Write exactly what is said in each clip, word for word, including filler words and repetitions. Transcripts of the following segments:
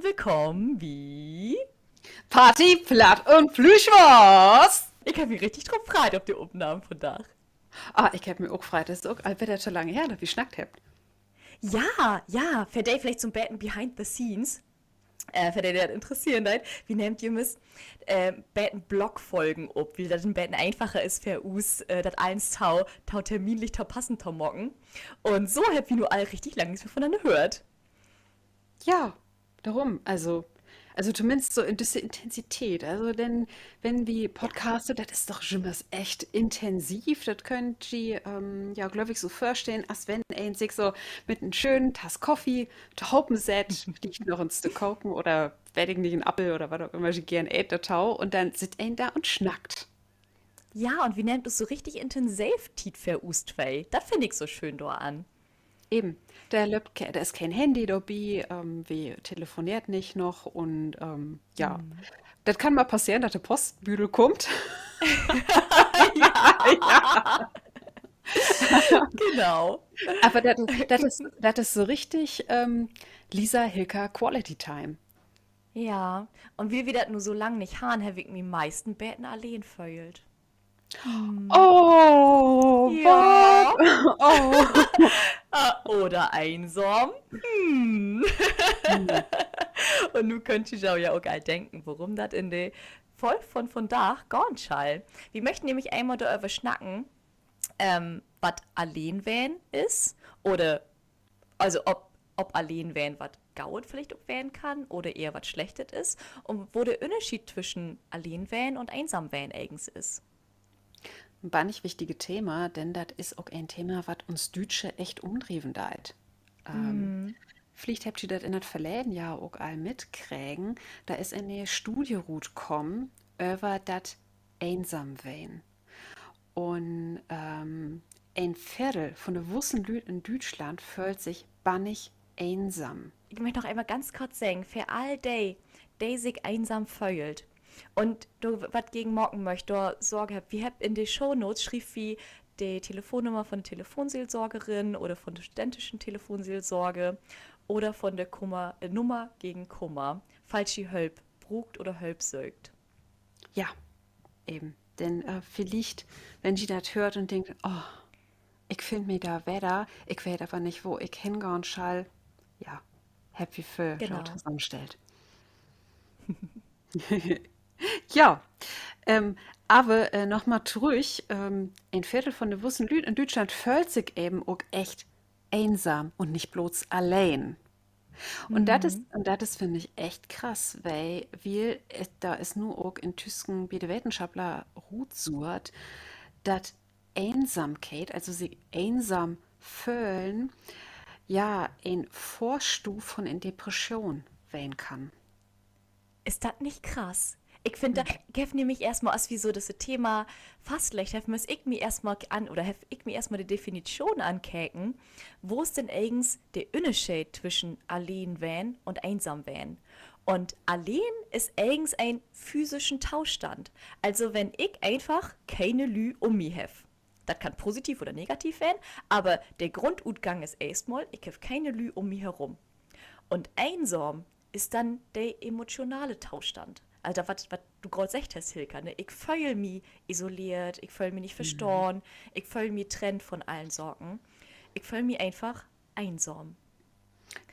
Willkamen bi Party, Platt un Plüschmors. Ik heff mi richtig drup freit op de Opnahm vundaag. Ah, ik heff mi ok freit. Dat is ok al wedder to lang her, dat wi snackt hebbt. Ja, ja, för de villicht so'n beten behind the scenes. Äh, för de, de dat interesseren deit, wi nehmt jümmers, äh, beten Blockfolgen op, wiel dat en beten eenfacher is för us, äh, dat allens tau, tau terminlich tau passen to maken. Un so hebbt wi nu al richtig lang nix mehr vunanner höört. Ja, dorüm, also, also tominnst so in düsse Intensität. Also, denn, wenn wi podcasten, dat is doch jümmers echt intensiv. Dat köönt ji, ähm, ja, glööv ik, so vörstellen, as wenn een sik so mit en schönen Tass Koffie tohopen sett, villicht noch en Stück Koken oder, weet ik nich, en Appel oder wat ok ümmer ji geern eet, dorto. Un denn sitt een dor un snackt. Ja, un wi nehmt us so richtig intensiv Tiet för us twee. Dat finn ik so schöön doran. Even. Dor löppt ke-, dor is keen Handy dorbi, ähm, wi telefoneert nich noch un, ähm, ja. Dat kann mal passeren, dat de Postbüdel kummt. Genau. Aver dat, dat is, dat is so richtig, ähm, Lisa Hilker Quality Time. Ja, un wiel wi dat nu so lang nich harrn, heff ik mi meist en beten alleen föhlt. Oh, ja. Oder eensam. Un nu köönt ji jo ja ok al denken, worüm dat in de Folg vun vundaag gahn schall. Wi möchten nämlich eenmal doröver snacken, ähm, wat alleen ween is oder, also, of, of alleen ween wat Godes villicht ok ween kann oder ehr wat Slechtet is, un wo de Ünnerscheed twüschen alleen ween un eensam ween egens is. En bannig wichtige Thema, denn dat is ok en Thema, wat uns Düütsche echt ümdrieven deit. Villicht hebbt ji dat in dat verleden Johr ok al mitkregen. Dor is en ne'e Studie rutkamen över dat Eensamween. Un, ähm, een Veerdel vun de wussen Lüüd in Düütschland föhlt sik bannig eensam. Ik möcht noch eenmal ganz kort seggen, för all de, de sik eensam föhlt un dor wat gegen maken möcht, dor Sorg hebbt, wi hebbt in de Shownotes, schrievt wi de Telefonnummer vun de Telefonseelsorgerin oder vun de studentischen Telefonseelsorge oder vun de Kummer, äh, Nummer gegen Kummer, falls ji Hölp bruukt oder Hölp söökt. Ja, even. Denn, äh, villicht, wenn ji dat höört un denkt: Oh, ik finn mi dor wedder, ik weet aver nich, wo ik hengahn schall. Ja, hebbt wi för jo tosamenstellt. Ja, ähm, aver, äh, noch mal trüch, ähm, een Veerdel vun de wussen Lüüd in Düütschland föhlt sik even ok echt eensam un nich blots alleen. Un dat is, un dat is, finn ik, echt krass, wiel, wiel, äh, dor is nu ok intüsken bi de Wetenschapler rutsuert, dat Eensamkeit, also sik eensam föhlen, ja, en Vörstuuf vun en Depression ween kann. Is dat nich krass? Ik finn, dat, ik heff nämlich eerstmal, as wi so düsse Thema fastleggt hebbt, müss ik mi eerstmal an, oder heff ik mi eerstmal de Definition ankeken, wo is denn egens de Ünnerscheed twüschen alleen ween un eensam ween? Un alleen is egens en physischen Tostand. Also, wenn ik eenfach kene Lüüd üm mi heff. Dat kann positiv oder negativ ween, aver de Grundutgang is eerstmal, ik heff kene Lüüd üm mi herum. Un eensam is denn de emotionale Tostand. Also, wat, wat du graad seggt hest, Hilka, ne? Ik föhl mi isoleert, ik föhl mi nich verstahn, ik föhl mi trennt vun allen Saken. Ik föhl mi eenfach eensam.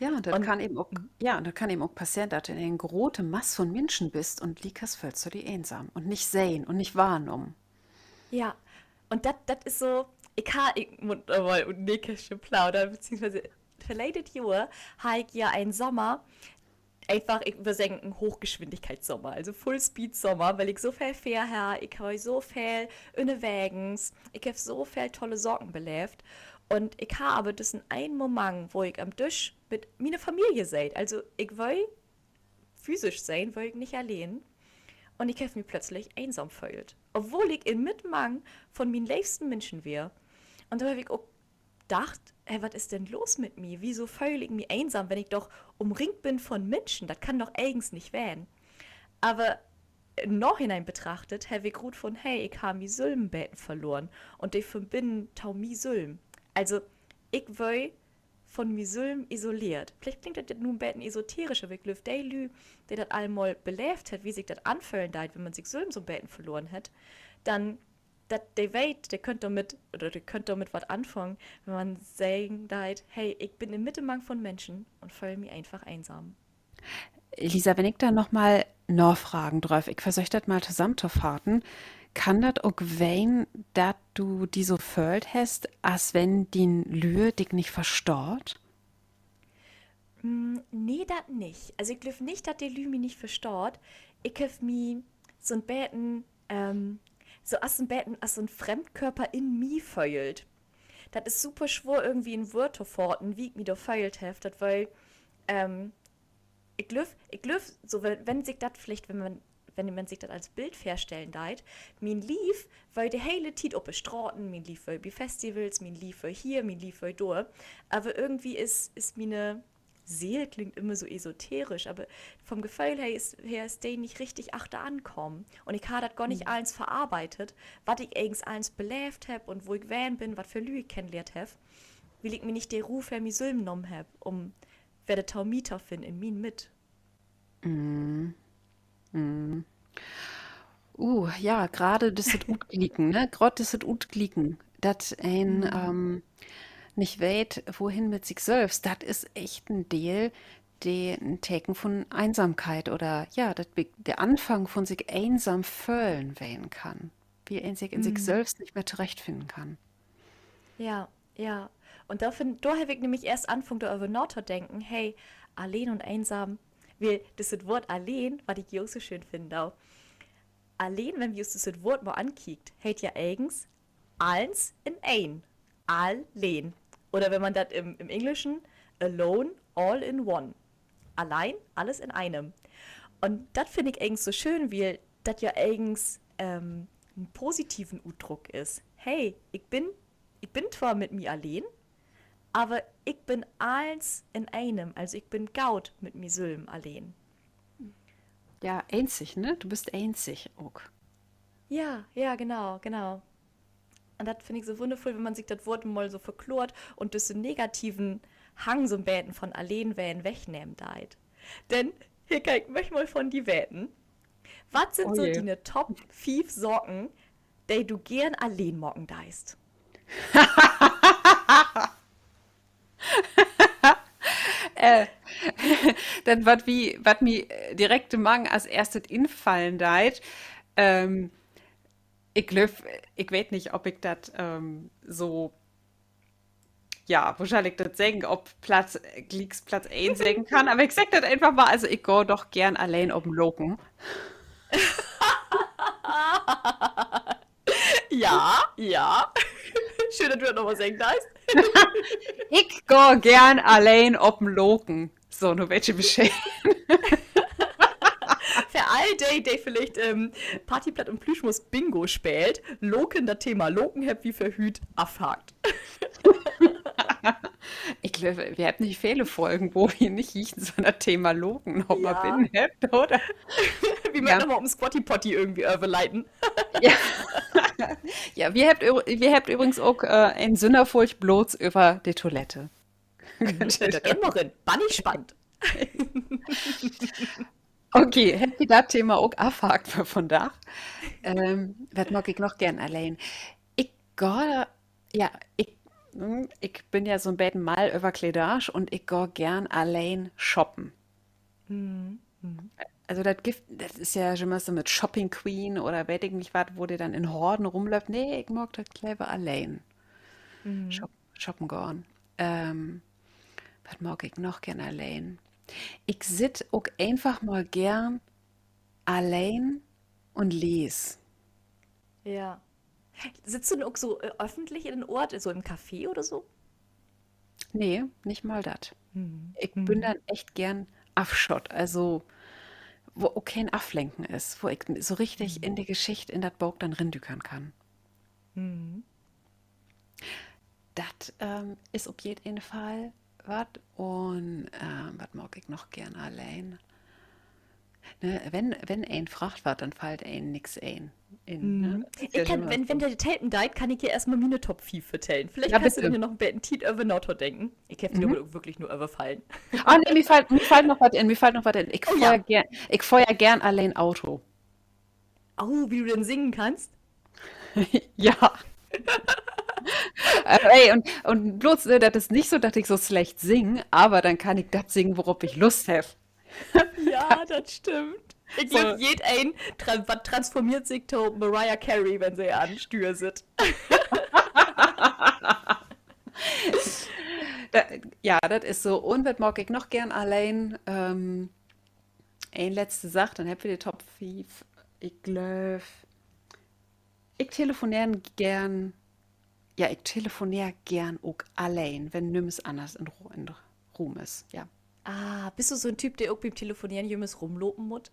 Ja, dat kann even ok, ja, dat kann even ok passeren, dat du in en grote Mass vun Minschen büst un liekers föhlst du di eensam un nich sehn un nich wahrnahmen. Ja, un dat, dat is so, ik harr, ik mutt mal ut 't Nähkästchen plaudern, beziehungsweise verleden Johr harr ik ja en Sommer, eenfach, ik wöör seggen, en Hochgeschwindigkeitssommer, also Full-Speed-Sommer, wiel ik so veel vörharr, ik weer so veel ünnerwegens, ik heff so veel tolle Saken beleevt. Un ik harr aver düssen enen Moment, wo ik an'n Disch mit miene Familie seet, also ik weer physisch sehn, weer ik nich alleen. Un ik heff mi plötzlich eensam föhlt, obwohl ik in Middenmang vun mien leevsten Minschen weer. Un dor heff ik ok dacht: Hey, wat is denn los mit mi? Wieso föhl ik mi eensam, wenn ik doch ümringt bün vun Minschen? Dat kann doch egens nich ween. Aver in Nahinein betrachtet heff ik rutfunnen, hey, ik harr mi sülm beten verloren un de Verbinnen to mi sülm. Also, ik weer von mi sülm isoleert. Villicht klingt dat nu en beten esoterisch, aver ik glööv, de Lüüd, de dat al mal beleevt hebbt, wo sik dat anföhlen deit, wenn man sik sülm so 'n beten verloren hett, denn dat, de weet, de köönt dormit, oder de köönt dormit wat anfangen, wenn man seggen deit: Hey, ik bün in Mittelmang von Minschen un föhl mi eenfach eensam. Lisa, wenn ik dor noch mal nafragen dröff, ik versöök dat mal tosamentofaten. Kann dat ok ween, dat du di so föhlt hest, as wenn dien Lüüd di nich verstaht? Mm, nee, dat nich. Also, ik glööv nich, dat de Lüüd mi nich verstaht. Ik heff mi so 'n beten, ähm, so as en beten as so 'n Fremdkörper in mi föhlt. Dat is super swoor, irgendwie in Wöör to faten, wo ik mi dor föhlt heff. Dat, wiel, ähm, ik glööv, ik glööv, so, wenn, wenn sik dat villicht, wenn man, wenn man sik dat as Bild vörstellen deit, mien Lief weer de hele Tiet op de Straten, mien Lief weer bi Festivals, mien Lief weer hier, mien Lief weer dor. Aver irgendwie is, is miene Seel, klingt immer so esoterisch, aver vom Geföhl her is, her is de nich richtig achteran kamen. Un ik harr dat gor nich allens verarbeitet, wat ik egens allens beleevt heff un wo ik ween bün, wat för Lüüd ik kennenlehrt heff, wiel ik mi nich de Ruh för mi sülm nahmen heff, um wedder to mi to finnen, in mien Mitt. Uh, ja, graad düsset Utglieken, ne? Graad düsset Utglieken, dat een, ähm, nich weet, wohen mit sik sülvst, dat is echt en Deel, de en Teken vun Eensamkeit oder, ja, dat de Anfang vun sik eensam föhlen ween kann. Wo een sik in sik sülvst nich mehr torechtfinnen kann. Ja, ja. Un dor finn-, dor heff ik nämlich eerst anfungen, doröver natodenken, hey, alleen un eensam, wiel düsset Woort alleen, wat ik jo so schöön finnen do. Alleen, wenn wi us düsset Woort mal ankiekt, heet ja egens allens in een. Alleen. Oder wenn man dat im, im Engelschen, alone, all in one. Allein, alles in einem. Un dat finn ik egens so schöön, wiel dat ja egens, ähm, en positiven Utdruck is. Hey, ik bün, ik bün twoor mit mi alleen, aver ik bün allens in eenem, also ik bün goot mit mi sülm alleen. Ja, eenzig, ne? Du büst eenzig ok. Ja, ja, genau, genau. Un dat finn ik so wunnervull, wenn man sik dat Woort mal so verkloort un düssen negativen Hang so 'n beten von alleen ween wegnehmen deit. Denn, Hilka, ik much mal von di weten, wat sünd so diene Top fief Saken, de du geern alleen maken deist? Äh, denn wat wi, wat mi, äh, direkt mang as eerstet infallen deit, ähm, ik glööv, ik weet nich, of ik dat, ähm, so, ja, wo schall ik dat seggen, op Platz, glieks Platz een seggen kann, aver ik segg dat eenfach mal, also ik gah doch geern alleen op 'n Loken. Ja, ja. Schöön, dat du dat noch mal seggen deist. Ik gah geern alleen op 'n Loken. So, nu weet ji Bescheed. För all de, de villicht, ähm, Party, Platt un Plüschmors Bingo speelt: Loken, dat Thema Loken hebbt wi för hüüt afhaakt. Ik glööv, wi hebbt nich vele Folgen, wo wi nich jichtens so 'n Thema Loken noch mal binnen hebbt, oder? Wi mööt noch mal op 'n Squatty Potty irgendwie överleiten. Ja, wi hebbt, wi hebbt übrigens ok, äh, en Sünnerfolg blots över de Toilette. Bannig spannend. Okay, hebbt wi dat Thema ok afhaakt för vondaag. Ähm, wat maak ik noch geern alleen? Ik gah, ja, ik, hm, ik bün ja so 'n beten mall över Kledaasch un ik gah geern alleen shoppen. Also dat gifft, dat is ja jümmer so mit Shopping Queen oder weet ik nich wat, wo de denn in Horden rumlöppt. Nee, ik maak dat lever alleen. Shoppen gahn. Ähm, wat maak ik noch geern alleen? Ik sitt ok eenfach mal geern alleen un lees. Ja. Sittst du denn ok so, äh, öffentlich in en Oort, so in Café oder so? Nee, nich mal dat. Ik bün denn echt geern afschott, also wo ok keen Aflenken is, wo ik so richtig in de Geschicht, in dat Book denn rindükern kann. Dat, ähm, is op jeden Fall wat. Un, ähm, wat maak ik noch geern alleen? Ne, wenn, wenn een fraagt warrt, denn fallt een nix in, ne? Ik kann, wenn, wenn dat helpen deit, kann ik hier eerstmal miene Top fief vertellen. Villicht hest du denn hier noch en beten Tiet, över natodenken. Ik heff di dormit ok würklich nur överfallen. Oh nee, mi fallt, mi fallt noch wat in, mi fallt noch wat in. Ik fohr geern, ik fohr geern alleen Auto. Oh, wo du denn singen kannst? Ja. Äh, ey, un, un blots, ne, dat is nich so, dat ik so slecht sing, aver denn kann ik dat singen, worop ik Lust heff. Ja, dat stimmt. Ik glööv, jedeen tra-, wat transformeert sik to Mariah Carey, wenn se an Stüer sitt. Ja, dat is so. Un wat maak ik noch geern alleen? Ähm, een letzte Saak, denn hebbt wi de Top fief. Ik glööv, ik telefoneer geern. Ja, ik telefoneer geern ok alleen, wenn nüms anners in Ru-, in Ruum is. Ja. Ah, büst du so 'n Typ, de ok bi't Telefoneren jümmers rumlopen mutt?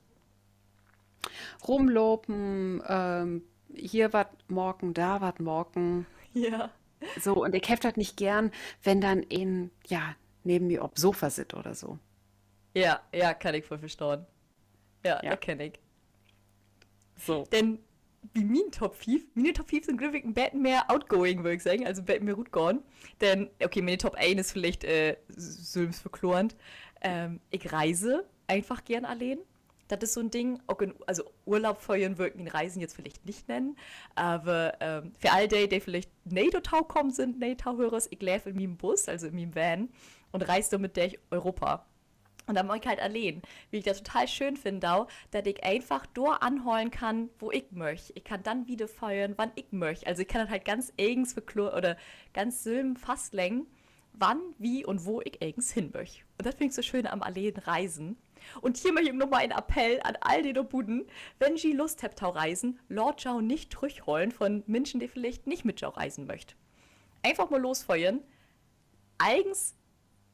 Rumlopen, ähm, hier wat maken, dor wat maken. Ja. So, un ik heff dat nich geern, wenn denn een, ja, neven mi op Sofa sitt oder so. Ja, ja, kann ik vull verstahn. Ja, dat kenn ik. So. Denn bi mien Top fief, miene Top fief sünd, glööv ik, en beten mehr outgoing, wöör ik seggen, also en beten mehr rutgahn. Denn, okay, miene Top een is villicht, äh, sülvstverklorend. Ähm, ik reis eenfach geern alleen. Dat is so 'n Ding, ok in, also Urlaub föhren wöör ik mien Reisen jetzt villicht nich nennen, aver, ähm, för all de, de villicht nee dorto kamen sünd, nee Tohörers, ik leev in mien Bus, also in mien Van, un reis dormit dörch Europa. Un denn bün ik halt alleen, wiel ik dat total schöön finnen do, dat ik eenfach dor anhollen kann, wo ik möch. Ik kann denn wieder föhren, wann ik möch. Also ik kann dat halt ganz egens verkloren oder ganz sülven fastleggen, wann, wie un wo ik egens hen möch. Un dat finn ik so schöön an alleen Reisen. Un hier möch ik noch mal en Appell an all de dor buten: Wenn ji Lust hebbt to reisen, laat jo nich trüchhollen von Minschen, de villicht nich mit jo reisen möcht. Eenfach mal losföhren. Egens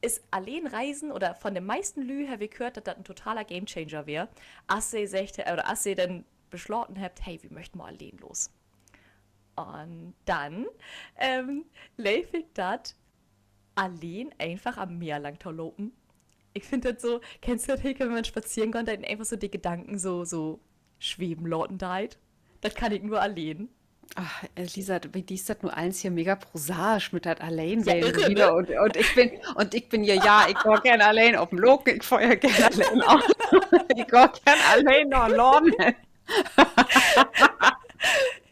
is alleen Reisen, oder von de meisten Lüüd heff ik höört, dat dat en totaler Gamechanger weer, as se seggt, oder as se denn beslaten hebbt: Hey, wi möcht mal alleen los. Un denn, ähm, leev ik dat, alleen eenfach an't Meer lang to lopen. Ik finn dat so, kennst du dat, Hilke, wenn man spazeren gahn deit un eenfach so de Gedanken so, so sweven laten deit? Dat kann ik nur alleen. Ach, Lisa, bi di is dat nu allens hier mega prosaisch mit dat Alleen ween un, un ik bün, un ik bün ja, ja, ik gah geern alleen op 'n Loken, ik föhr geern alleen Auto, ik gah geern alleen na 'n Laden.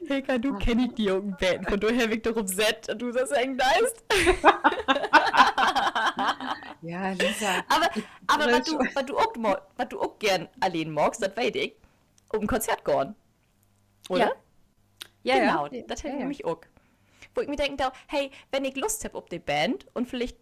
Hilke, nu kenn ik di ok en beten, von dorher heff ik dorop sett, dat du dat seggen deist. Ja, Lisa. Aver, aver wat du, wat du ok, wat du ok geern alleen maakst, dat weet ik: op en Konzert gahn. Oder? Ja, genau, dat heff ik nämlich ok. Wo ik mi denken do, hey, wenn ik Lust heff op de Band un villicht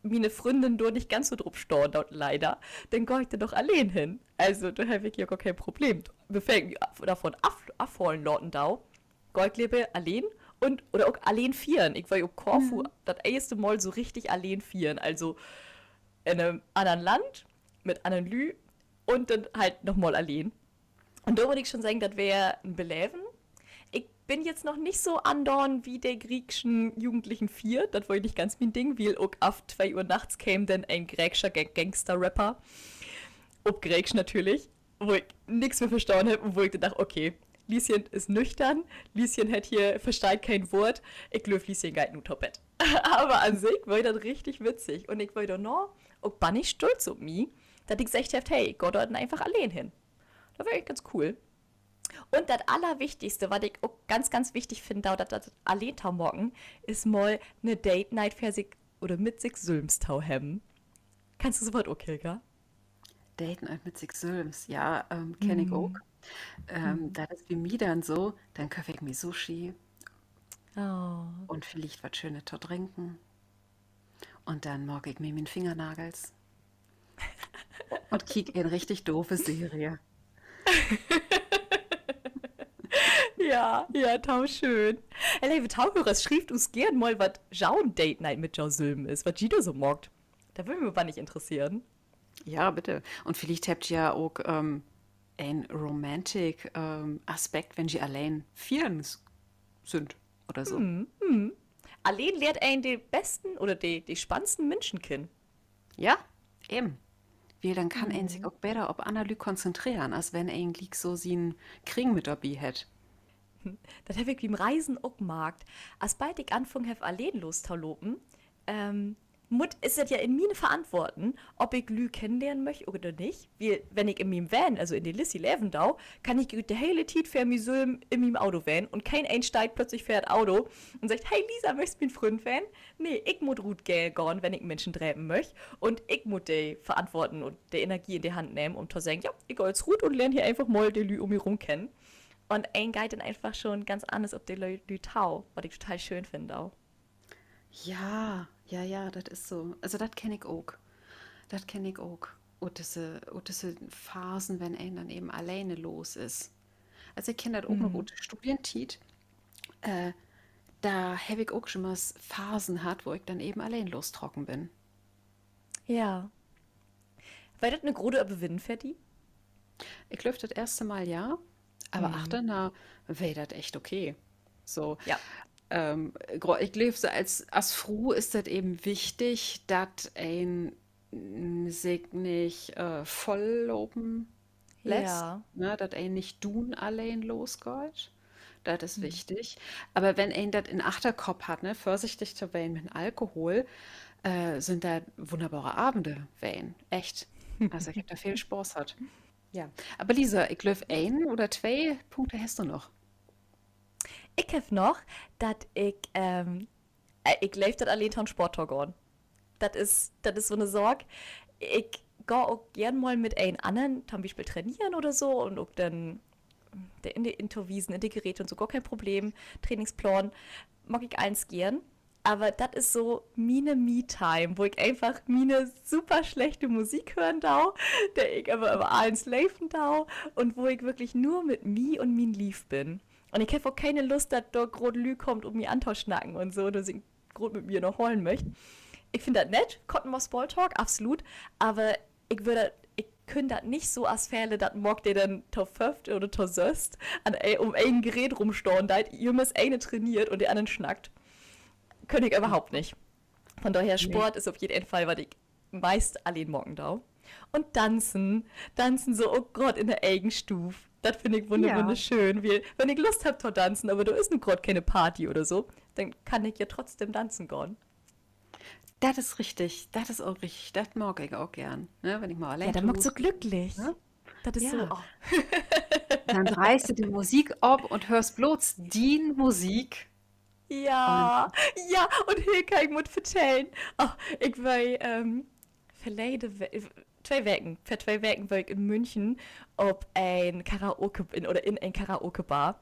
miene Frünnen dor nich ganz so drop stahn doot, leider, denn gah ik dor doch alleen hen. Also, dor heff ik ja gor keen Problem. Bevör ik mi dorvon af-, afhollen laten do, gah ik lever alleen un, oder ok alleen fiern. Ik weer op Korfu dat eerste Mal so richtig alleen fiern. Also in en annern Land, mit annern Lüüd un denn halt noch mal alleen. Un dor mutt ik schon seggen, dat weer en Beleven. Ik bün jetzt noch nich so andaan, wie de griekschen Jugendlichen fiert. Dat weer nich ganz mien Ding, wiel ok af twee Uhr nachts keem denn en griekschen Ga-, Gangster-Rapper. Op Grieksch natürlich. Wo ik nix mehr verstahn heff un wo ik denn dacht, okay, Lieschen is nüchtern, Lieschen hett hier, versteiht keen Woort. Ik glööv, Lieschen geiht nu to Bett. Aver an sik weer dat richtig witzig. Un ik weer dorna ok bannig stolt op mi, dat ik seggt heff, hey, ik gah dor denn eenfach alleen hen. Dat weer echt ganz cool. Un dat Allerwichtigste, wat ik ok ganz, ganz wichtig finn, dat, dat alleen to maken, is mal 'ne Date Night för sik oder mit sik sülvst to hebben. Kannst du so wat ok, Hilke? Date Night mit sik sülvst, ja, ähm, kenn ik ok. Ähm, dat is bi mi denn so, denn kööp ik mi Sushi un villicht wat Schönet to drinken. Un denn maak ik mi mien Fingernagels un kiek en richtig dove Serie. Ja, ja, to schöön. Ey, leve Tohörers, schrievt us geern mal, wat jo'n Date Night mit jo sülven is, wat ji dor so maakt. Dat wöör mi bannig interesseren. Ja, bitte. Un villicht hebbt ji ja ok, ähm, en romantic, ähm, Aspekt, wenn ji alleen fiern s-, sünd oder so. Alleen lehrt een de besten oder de, de spannendsten Minschen kennen. Ja, even. Wiel denn kann een sik ok beter op anner Lüüd konzentreren, as wenn een gliek so sien Kring mit dorbi hett. Dat heff ik bi't Reisen ok markt. Asbald ik anfungen heff, alleen los to lopen, ähm, mutt, is dat ja in miene Verantworten, of ik Lüüd kennenlehren möch oder nich. Wiel, wenn ik in mien Van, also in de Lissi leven do, kann ik de hele Tiet för mi sülm in mien Auto ween un keen een steiht plötzlich vör dat Auto un seggt: Hey Lisa, möchst mien Fründ ween? Nee, ik mutt rutgahn, wenn ik Minschen drepen möch. Un ik mutt de Verantworten un de Energie in de Hand nehmen, um to seggen: Ja, ik gah jetzt rut un lehr hier eenfach mal de Lüüd um mi rum kennen. Un een geiht denn eenfach schon ganz anners op de Lü-, Lüüd to, wat ik total schöön finnen do. Ja, ja, ja, dat is so. Also, dat kenn ik ok. Dat kenn ik ok. Ut düsse, ut düsse Phasen, wenn een denn even alleen los is. Also, ik kenn dat ok noch ut de Studientiet. Äh, dor heff ik ok schon mal Phasen hatt, wo ik denn even alleen lostrocken bün. Ja. Weer dat 'ne grote Överwinnen för di? Ik glööv, dat eerste Mal ja, aver achterna weer dat echt okay. So. Ja. Ähm, gro-, ik glööv, so as, as Fru is dat even wichtig, dat een, mm, sik nich, äh, vulllopen lett, ja, ne, dat een nich duun alleen losgeiht. Dat is wichtig. Aver wenn een dat in Achterkopp hett, ne, vörsichtig to ween mit Alkohol, äh, sünd dat wunnerbare Avende ween. Echt. Also, ik heff dor veel Spaaß hatt. Ja. Aver Lisa, ik glööv, een oder twee Punkte hest du noch. Ik heff noch, dat ik, ähm, äh, ik leev dat, alleen to'n Sport to gahn. Dat is, dat is so 'ne Saak. Ik gah ok geern mal mit een annern, to'n Bispeel traineren oder so, un ok denn de, in de, in to wiesen, in de Geräte un so, gor keen Problem. Trainingsplaan, mag ik allens geern. Aver dat is so miene Me-Time, wo ik eenfach miene super slechte Musik hören do, de ik aver över allens leven do, un wo ik würklich nur mit mi un mien Lief bün. Un ik heff ok kene Lust, dat dor groot Lüüd kaamt, um mi antosnacken un so, oder sik groot mit mi ünnerholen möcht. Ik finn dat nett, Kottenmors Smalltalk, absolut, aver ik wöör dat, ik künn dat nich so as vele dat maakt, de denn to föfft oder to sösst an e-, um een Gerät rumstahn deit, jümmers een traineert un de annern snackt. Künn ik överhaupt nich. Von dorher, Sport is op jeden Fall, wat ik meist alleen maken do. Un danzen, danzen so ok graad in de egen Stuuv. Dat finn ik wunner-, wunnerschöön, wiel, wenn ik Lust hebb to danzen, aver dor is nu graad kene Party oder so, denn kann ik ja trotzdem danzen gahn. Dat is richtig, dat is ok richtig, dat mag ik ok geern, ne, wenn ik mal alleen to Huus bün. Ja, dat maakt so glücklich. Dat is so, oh. Denn dreihst du de Musik op un höörst blots dien Musik. Ja, ja, un Hilka, ik mutt vertellen. Oh, ik weer, ähm, verleden We-, twee Weken, vör twee Weken weer ik in München op en Karaoke, in, oder in en Karaoke-Bar.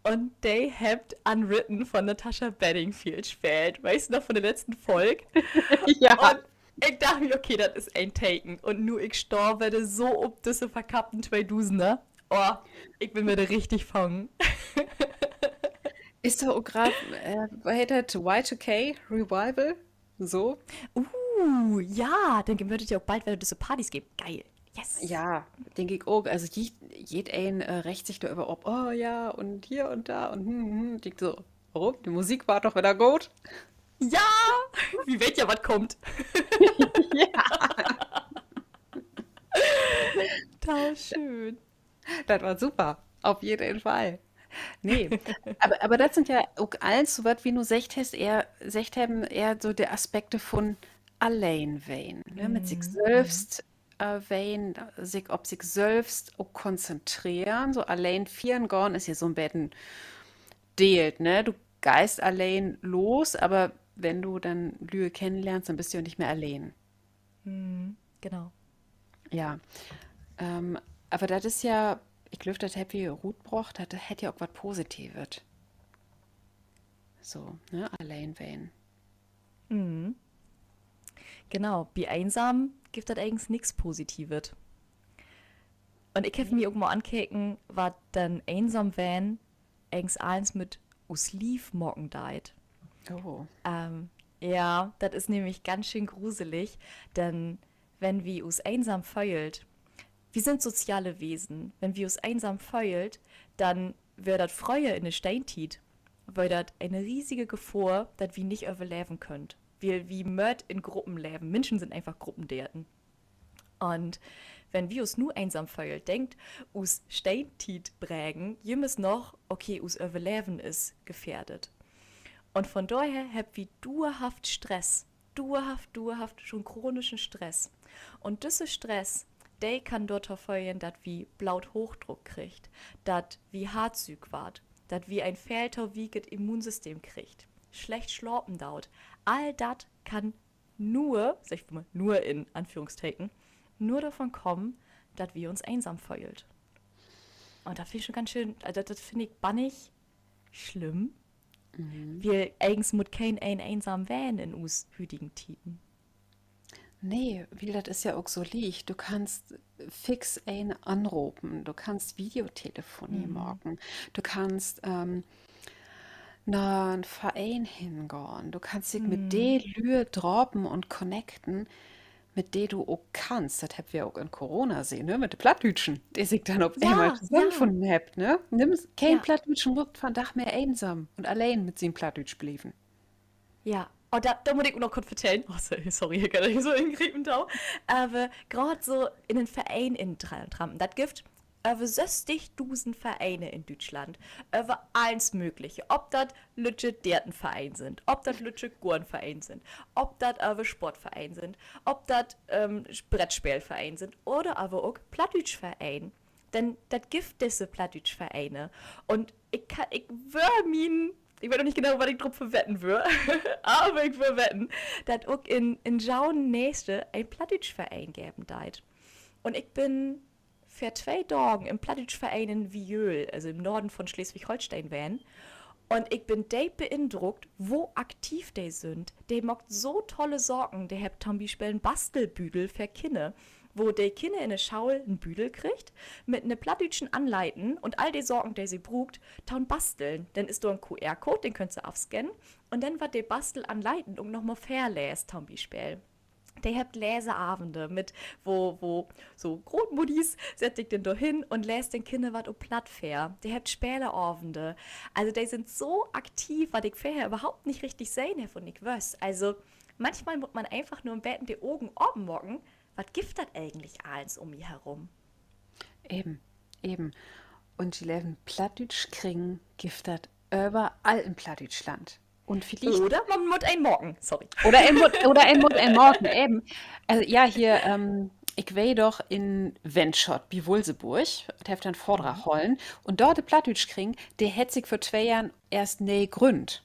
Un de hebbt Unwritten von Natasha Bedingfield speelt. Weetst du noch, von de letzten Folg? Ja. Un ik dach mi, okay, dat is en Teken. Un nu, ik stah wedder so op düsse verkappten Tweedusender. Oh, ik bün wedder richtig fangen. Is doch ok graad, äh, wo heet dat? Y two K Revival? So. Uh, ja, denn mööt dat ja ok bald wedder düsse Partys geven. Geil. Yes. Ja, denk ik ok. Also je-, jedeen, äh, reegt sik dor över op. Oh ja, un hier un dor un hm, hm. Ik so, warum? De Musik weer doch wedder goot. Ja, wi weet ja, wat kummt. Ja. Dat weer schöön. Dat weer super. Op jeden Fall. Nee. Aver, aver dat sünd ja ok allens so, wat wi nu seggt hest, ehr, seggt hebben, ehr so de Aspekte vun alleen ween, ne? Mit sik sülvst, äh, ween, sik op sik sülvst ok konzentreren. So alleen fiern gahn is ja so 'n beten deelt, ne? Du geihst alleen los, aver wenn du denn Lüe kennenlehrst, denn büst du ja nich mehr alleen. Genau. Ja. Ähm, aver dat is ja, ik glööv, dat hebbt wi rutbrocht, dat hett ja ok wat Positivet. So, ne, alleen ween. Genau, bi eensam gifft dat egens nix Positivet. Un ik heff mi ok mal ankeken, wat denn eensam ween egens allens mit us Lief maken deit. Ähm, ja, dat is nämlich ganz schöön gruselig, denn wenn wi us eensam föhlt, wi sünd soziale Wesen, wenn wi us eensam föhlt, denn weer dat fröher in de Steentiet, weer dat en riesige Gefohr, dat wi nich överleven köönt. Wiel wi mööt in Gruppen leven. Minschen sünd eenfach Gruppendeerten. Un wenn wi us nu eensam föhlt, denkt us Steentietbregen jümmers noch, okay, us Överleven is gefährdet. Un von dorher hebbt wi duerhaft Stress. duerhaft, duerhaft schon chronischen Stress. Un düsse Stress, de kann dorto föhren, dat wi Bloothochdruck kriegt, dat wi hartsüük warrt, dat wi en veel to wieket Immunsystem kriegt, slecht slapen doot. All dat kann nur, segg ik mal, nur in Anführungsteken, nur dorvon kamen, dat wi uns eensam föhlt. Un dat finn ik schon ganz schön, also dat, dat finn ik bannig slimm. Wiel egens mutt keen een eensam ween in us hütigen Tieden. Nee, wiel dat is ja ok so licht. Du kannst fix een anropen, du kannst Videotelefonie maken, du kannst na 'n Vereen hengahn, du kannst sik mit de Lüe drapen un connecten, mit de du ok kannst. Dat hebbt wi ok in Corona sehn, ne? Mit de Plattdüütschen, de sik denn op eenmal tosamenfunnen hebbt, ne? Nüms, keen Plattdüütschen mutt vandaag mehr eensam un alleen mit sien Plattdüütsch blieven. Ja, oh, dor, dor mutt ik ok noch kort vertellen. Oh, sorry, sorry, ik kann nich so ingriepen, du. Aver graad so in en Vereen intrampen. Dat gifft över sösstigdusend Vereene in Düütschland. Över allens Mögliche. Of dat lüttje Deertenvereen sünd, of dat lüttje Goornvereen sünd, of dat aver Sportvereen sünd, of dat Brettspeelvereen sünd oder aver ok Plattdüütschvereen. Denn dat gifft disse Plattdüütschvereene. Un ik, ik wöör mien, ik weet noch nich genau, wat ik dorop verwetten wöör, aver ik wöör wetten, dat ok in, in jo'n Neegde en Plattdüütschvereen geven deit. Un ik bün vör twee Dagen in Plattdüütschvereen in Viöl, also in'n Norden von Sleswig-Holsteen ween. Un ik bün deep beindruckt, wo aktiv de sünd. De maakt so tolle Saken. De hebbt to'n Bispeel en Bastelbüdel för Kinner, wo de Kinner in de Schaul en Büdel kriegt mit 'ne plattdüütschen Anleiten un all de Saken, de se bruukt to'n Basteln. Denn is dor en QR-Code, den köönt se afscannen. Un denn warrt de Bastelanleiten ok noch mal vörleest to'n Bispeel. De hebbt Leseavende mit, wo, wo so Grootmuddies sett sik denn dor hen un leest den Kinner wat op Platt vör. De hebbt Speleavende. Also de sünd so aktiv, wat ik vörher överhaupt nich richtig sehn heff un nich wüss. Also manchmal mutt man eenfach nur en beten de Ogen apen maken. Wat gifft dat egentlich allens üm mi herum? Even, even. Un ji leven, Plattdüütschkring gifft dat överall in Plattdüütschland. Un villicht oder man mutt een maken, sorry. Oder een mutt, oder een mutt een maken, even. Also, ja, hier, ik weer doch in Wendschott bi Wulfsburg, dat heff dor 'n Vördrag hollen. Un dor de Plattdüütschkring, de hett sik vör twee Johren eerst nee gründt.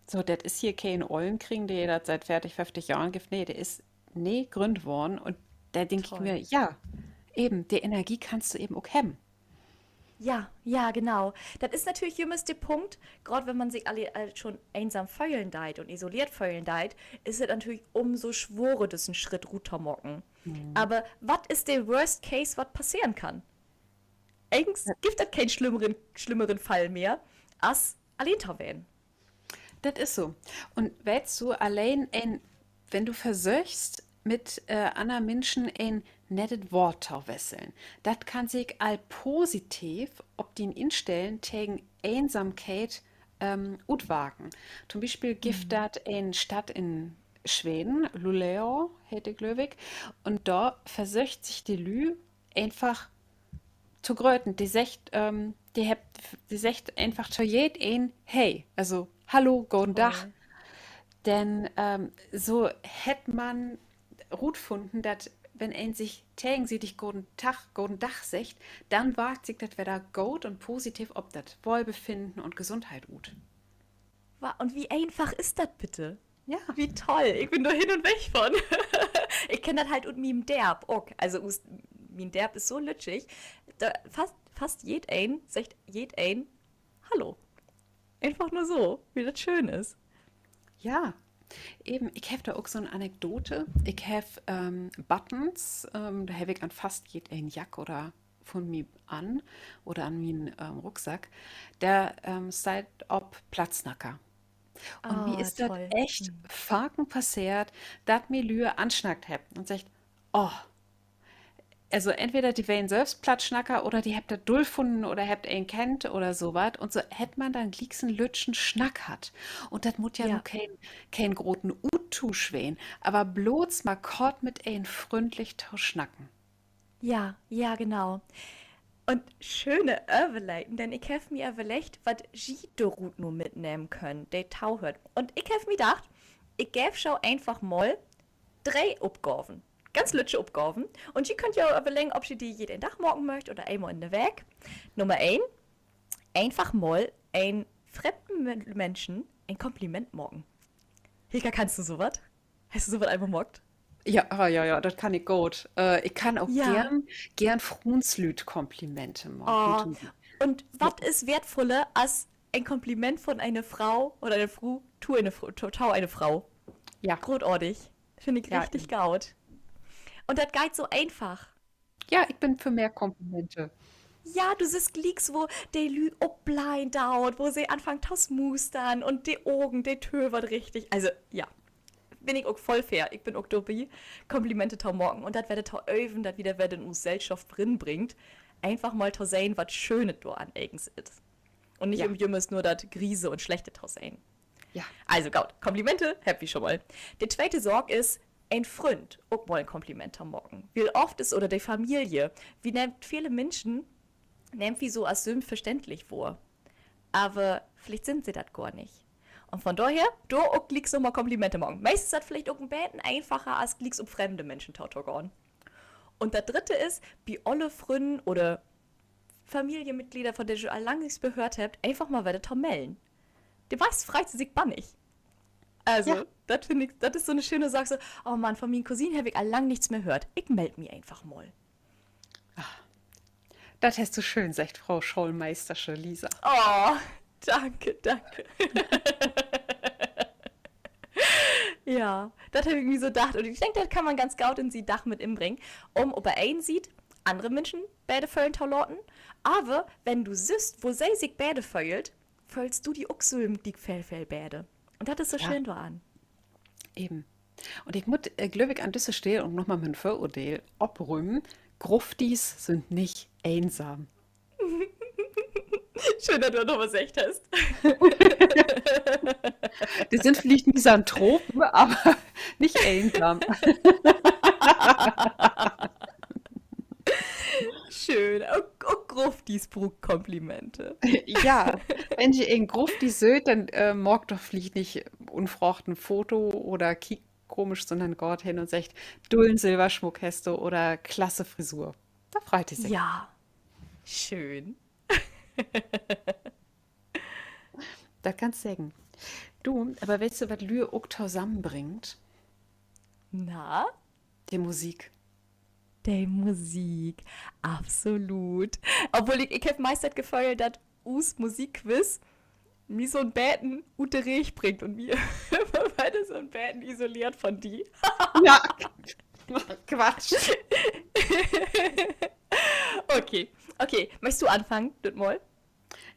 So, dat is hier keen ollen Kring, de dat siet veertig, föfftig Johren gifft. Nee, de is nee gründt worrn. Un dor denk ik mi, ja, even, de Energie kannst du even ok hebben. Ja, ja, genau. Dat is natürlich jümmers de Punkt, graad wenn man sik al, al schon eensam föhlen deit un isoleert föhlen deit, is dat natürlich umso sworer, düssen Schritt rut to maken. Aver wat is de Worst Case, wat passeren kann? Egens gifft dat keen slimmeren, slimmeren Fall mehr, as alleen to ween. Dat is so. Un weetst du, alleen en, wenn du versöchst, mit anner Minschen en nettet Woort to wesseln, dat kann sik al positiv op dien Instellen tegen Eensamkeit utwarken. To'n Bispeel gifft dat en Stadt in Sweden, Luleå heet de, glööv ik. Un dor versöcht sik de Lüüd eenfach to gröten. De seggt, de hebbt, de seggt eenfach to jedeen Hey, also Hallo, goden Dag. Denn so hett man rutfunnen, dat wenn een sik tegensiedig goden Dag, goden Dag seggt, denn warkt sik dat wedder goot un positiv op dat Wohlbefinden un Gesundheit ut. Wa-, un wie eenfach is dat bitte? Ja. Wie toll. Ik bün dor hen un weg von. Ik kenn dat halt ut mien Dörp ok. Also us-, mien Dörp is so lüttjig. Dor fast, fast jedeen seggt jedeen Hallo. Eenfach nur so, wiel dat schöön is. Ja, even, ik heff dor ok so 'n Anekdote. Ik heff Buttons, dor heff ik an fast jedeen Jack oder vun mi an oder an mien Rucksack, dor steiht op Plattsnacker. Un mi is dat echt faken passeert, dat mi Lüe ansnackt hebbt un seggt: Oh, also entweder de weren sülvst Plattsnacker oder de hebbt dat dull funnen oder hebbt een kennt oder so wat. Un so hett man denn glieks en lüttjen Snack hatt. Un dat mutt ja nu keen, keen groten Uttuusch ween, aver blots mal kort mit een fründlich to snacken. Ja, ja, genau. Un schöne Överleiden, denn ik heff mi överleggt, wat ji dorut nu mitnehmen köönt, de tohöört. Un ik heff mi dacht, Ik geev jo eenfach mal dree Opgaven. Ganz lüttje Opgaven. Un ji köönt jo överleggen, of ji de jeden Dag maken mööcht oder eenmal in de Week. Nummer een: Eenfach mal en fremden Men-, Minschen en Kompliment maken. Hilka, kannst du so wat? Hest du so wat eenmal maakt? Ja, ah, ja, ja, dat kann ik goot. Äh, ik kann ok geern, geern Fruenslüüd Komplimente maken. Un wat is weertvuller as en Kompliment von ene Fro oder ene Fru to ene Fro, to, to ene Fro? Ja. Grootaardig. Finn ik richtig goot. Un dat geiht so eenfach. Ja, ik bün för mehr Komplimente. Ja, du sühst glieks, wo de Lüüd opblöhen doot, wo se anfangt to smustern un de Ogen, de tövert richtig. Also, ja. Bün ik ok vull för. Ik bün ok dorbi, Komplimente to maken un dat wedder to öven, dat wi dat wedder in us Sellschop rinbringt. Eenfach mal to sehn, wat Schönet dor an egens is. Un nich jümmers nur dat Griese un Slechte to sehn. Ja. Also goot, Komplimente hebbt wi schon mal. De tweete Saak is, en Fründ ok mal en Kompliment to maken. Wiel oft is, oder de Familie, wi nehmt vele Minschen, nehmt wi so as sülvstverständlich wohr. Aver villicht sünd se dat gor nich. Un von dorher, dor ok glieks noch mal Komplimente maken. Meist is dat villicht ok en beten eenfacher, as glieks op fremde Minschen to, to gahn. Un dat drüdde is, bi olle Frünnen oder Familienmitglieder, von de ji al lang nix mehr höört hebbt, eenfach mal wedder to mellen. De meist freit se sik bannig. Also, dat finn ik, dat is so 'ne schöne Saak, so: Oh Mann, von mien Cousin heff ik al lang nix mehr höört. Ik meld mi eenfach mal. Dat hest du schöön seggt, Fro Schoolmeestersche Lisa. Oh, danke, danke. Ja, dat heff ik mi so dacht. Un ik denk, dat kann man ganz goot in sien Dag mit inbringen, üm op de een Siet annere Minschen beter föhlen to laten. Aver wenn du sühst, wo se sik beter föhlt, föhlst du di ok sülm gliek veel, veel beter. Un dat is so schöön doran. Even. Un ik mutt, äh, glööv ik, an düsse Steed ok noch mal mien Vöroordeel oprümen. Gruftis sünd nich eensam. Schöön, dat du dat noch mal seggt hest. De sünd villicht Misanthropen, aver nich eensam. Schöön. Ok, ok Gruftis bruukt Komplimente. Ja, wenn ji en Grufti seht, denn, äh, maakt doch villicht nich unfraagt en Foto oder kiekt komisch, sünnern gaht hen un seggt: Dullen Silversmuck hest du oder klasse Frisur. Dor freit de sik. Ja, schöön. Dat kannst seggen. Du, aver weetst du, wat Lüüd ok tosamenbringt? Na? De Musik. De Musik, absolut. Obwohl, ik, ik heff meist dat Geföhl, dat us Musikquiz mi so'n beten ut de Reeg bringt un mi ümmer wedder so'n beten isoleert von di. Ja, Quatsch. Okay, okay. Möchst du anfangen, düt Mal?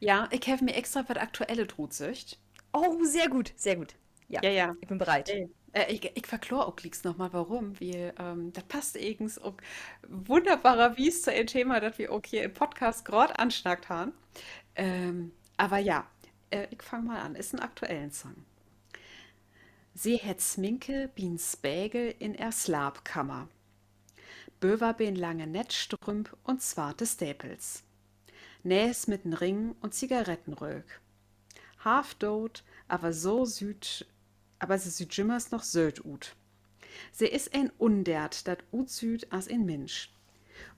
Ja, ik heff mi extra wat Aktuelles rutsöcht. Oh, sehr gut, sehr gut. Ja, ja, ja. Ik bün bereit. Äh, ik, ik verkloor ok glieks noch mal, worüm. Wiel, ähm, dat passt egens ok wunnerbarerwies to en Thema, dat wi ok hier in'n Podcast graad ansnackt harrn. Ähm, aver ja, äh, ik fang mal an. Is en aktuellen Song. Se hett Sminke bi'n Spegel in ehr Slaapkamer. Böverbeen lange Nettstrümp un swarte Stevels. Nees mit en Ring un Zigarettenröök. Half doot, aver so süht, aver se süht jümmers noch sööt ut. Se is en Undeert, dat utsüht as en Minsch.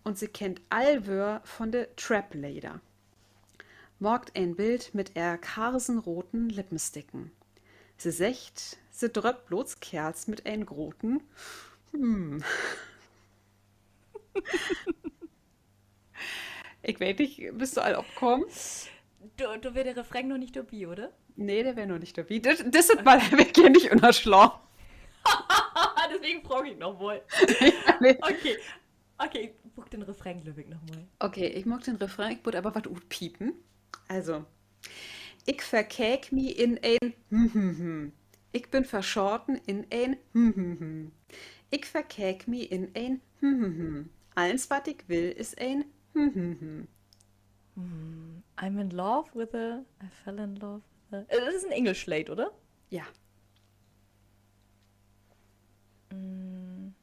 Un se kennt all Wöör von de Trap-Leder. Maakt en Bild mit ehr karsenroten Lippensticken. Se seggt, se dröppt blots Keerls mit en groten Hm. Ik weet nich, büst du al opkamen? Dor, dor weer de Refrain noch nich dorbi, oder? Nee, de weer noch nich dorbi. Dit, dit Mal heff ik hier nich ünnerslagen. Deswegen fraag ik noch mal. Okay. Okay, ik bruuk den Refrain, glööv ik, noch mal. Okay, ik maak den Refrain, ik mutt aver wat utpiepen. Also: Ik verkeek mi in en hm, hm, hm. Ik bün verschaten in en hm, hm, hm. Ik verkeek mi in en hm, hm, hm. Allens, wat ik will, is en hm, hm, hm. I'm in love with a, I fell in love with a, äh, dat is en engelsch Leed, oder? Ja. Mm.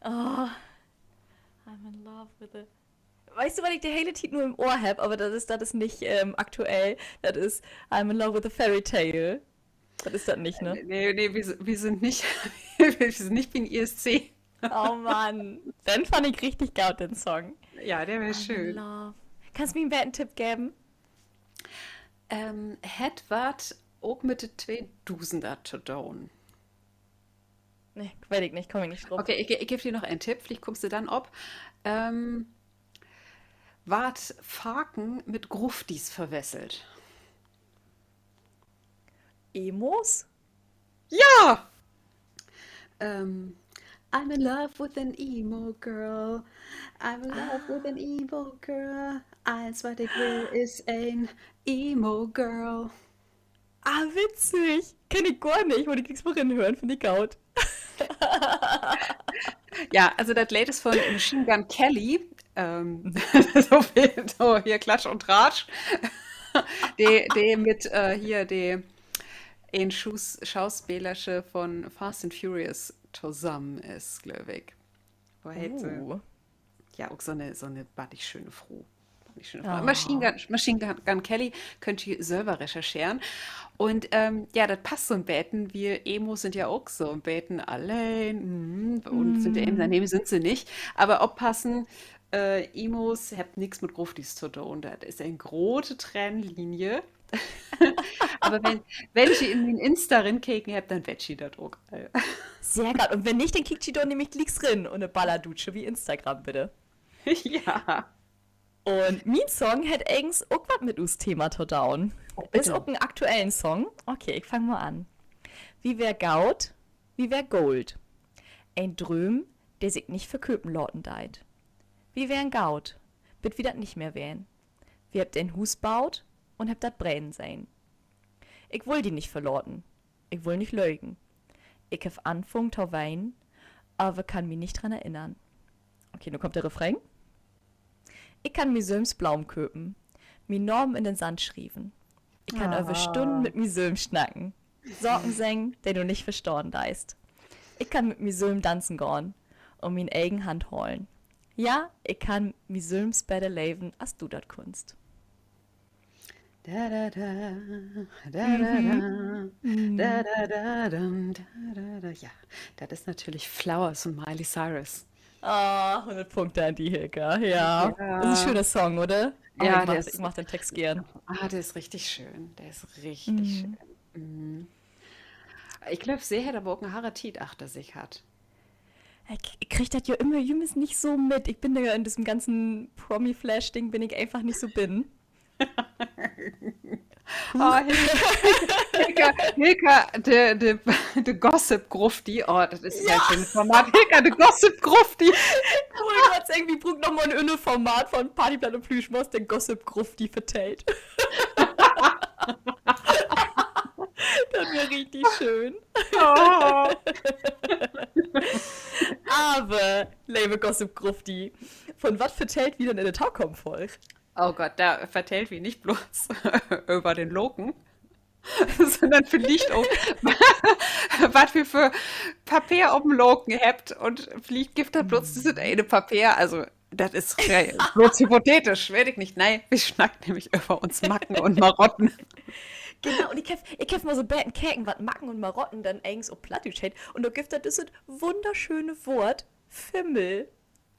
Oh, I'm in love with a, weetst du, wat ik de hele Tiet nu in't Ohr heff, aver dat is, dat is nich, ähm, aktuell. Dat is I'm in love with a fairy tale. Dat is dat nich, ne? Nee, nee, wi sünd nich, wi sünd nich bi'n I S C. Oh Mann, den fann ik richtig goot, den Song. Ja, de weer schöön. Kannst mi en beten Tipp geven? Hett wat ok mit de Tweedusender to doon. Nee, weet ik nich, kaam ik nich op. Okay, ik geev di noch en Tipp, villicht kummst du denn op. Warrt faken mit Gruftis verwesselt. Emos? Ja! I'm in love with an emo girl. I'm in love with an emo girl. Allens, wat ik will, is en emo girl. Ah, witzig. Kenn ik gor nich, mutt ik glieks mal rinhören, finn ik goot. Ja, also dat Leed is von Machine Gun Kelly. So, hier Klatsch un Tratsch. De, de mit hier de, en Schaus-, Schauspelersche von Fast and Furious tosamen is, glööv ik. Wo heet se? Ja, ok so 'ne, so 'ne bannig schöne Fro. Machine Gun, Machine Gun, Gun Kelly, köönt ji sülver rechercheren. Un ja, dat passt so 'n beten, wiel Emos sünd ja ok so 'n beten alleen un sünd eensaam, nee, sünd se nich. Aver oppassen, Emos hebbt nix mit Gruftis to doon. Dat is en grote Trennlinie. Aver wenn, wenn ji in mien Insta rinkeken hebbt, denn weet ji dat ok al. Sehr goot. Un wenn nich, denn kiekt ji dor nämlich glieks rin ünner Ballerdutsche bi Instagram, bitte. Ja. Un mien Song hett egens ok wat mit us Thema to doon. Is ok en aktuellen Song. Okay, ik fang mal an. Wi weer Gold, wi weer Gold. En Droom, de sik nich verköpen laten deit. Wi weren goot, bit wi dat nich mehr weren. Wi hebbt en Huus boot un hebbt dat brennen sehn. Ik wull di nich verlaten, ik wull nich lögen. Ik heff anfungen to wenen, aver kann mi nich dran erinnern. Okay, nu kummt de Refrain. Ik kann mi sülms Blomen köpen, mien Naam in den Sand schrieven. Ik kann över Stünnen mit mi sülm snacken, Saken seggen, de du nich verstahn deist. Ik kann mit mi sülm danzen gahn un mien egen Hand holen. Ja, ik kann mi sülms beter leven, as du dat kunnst. Ja, dat is natürlich Flowers von Miley Cyrus. Ah, hunnert Punkte an di, Hilka. Ja. Is en schöne Song, oder? Ja, ik mag den Text geern. Ah, de is richtig schöön. De is richtig schöön. Ik glööv, se hett aver ok en harre Tiet achter sik hatt. Ik, ik krieg dat ja jümmer, jümmers nich so mit. Ik bün dor ja in düssen ganzen Promi-Flash-Ding bün ik eenfach nich so binnen. Hilka, Hilka, de, de Gossip-Grufti. Oh, dat is ja en schönes Format. Hilka, de Gossip-Grufti. Ik wull grad seggen, wi bruukt noch mal en anner Format von Party, Platt un Plüschmors, de Gossip-Grufti vertellt. Dat weer richtig schöön. Aver, leve Gossip-Grufti, von wat vertellt wi denn in de tokamen Folg? Oh Gott, dor vertellt wi nich blots över den Loken, sünnern villicht ok, wat wi för Papeer op'n Loken hebbt, un villicht gifft dat blots düsset ene Papeer, also dat is blots hypothetisch, weet ik nich. Nee, wi snackt nämlich över uns Macken un Marotten. Genau, un ik heff, ik heff mal so 'n beten keken, wat Macken un Marotten denn egens op Plattdüütsch heet, un dor gifft dat düsset wunnerschöne Woort Fimmel.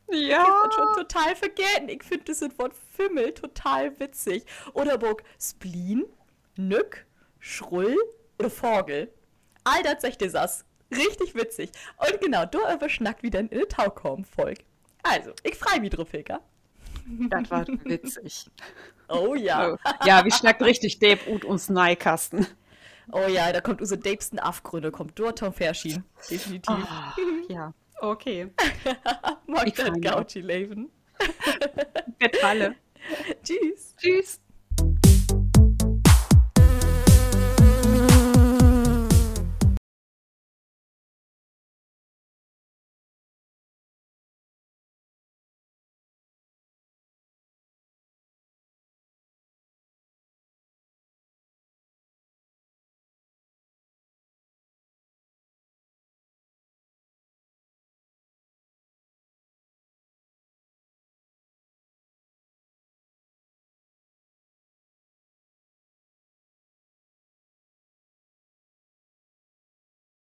Ja, ik heff dat schon total vergeten. Ik finn düsset Woort Fimmel total witzig. Oder aver ok Spleen, Nück, Schrull oder Vagel. All dat seggt de Sass. Richtig witzig. Un genau, doröver snackt wi denn in de tokamen Folg. Also, ik frei mi drop, Hilka. Dat warrt witzig. Oh ja. Ja, wi snackt richtig deep ut uns Neihkasten. Oh ja, dor kummt use deepsten Afgrünn, kummt dor to'n Vörschien. Definitiv. Ja, okay. Maakt dat goot, ji Leven. Bit balle. Tschüss. Tschüss.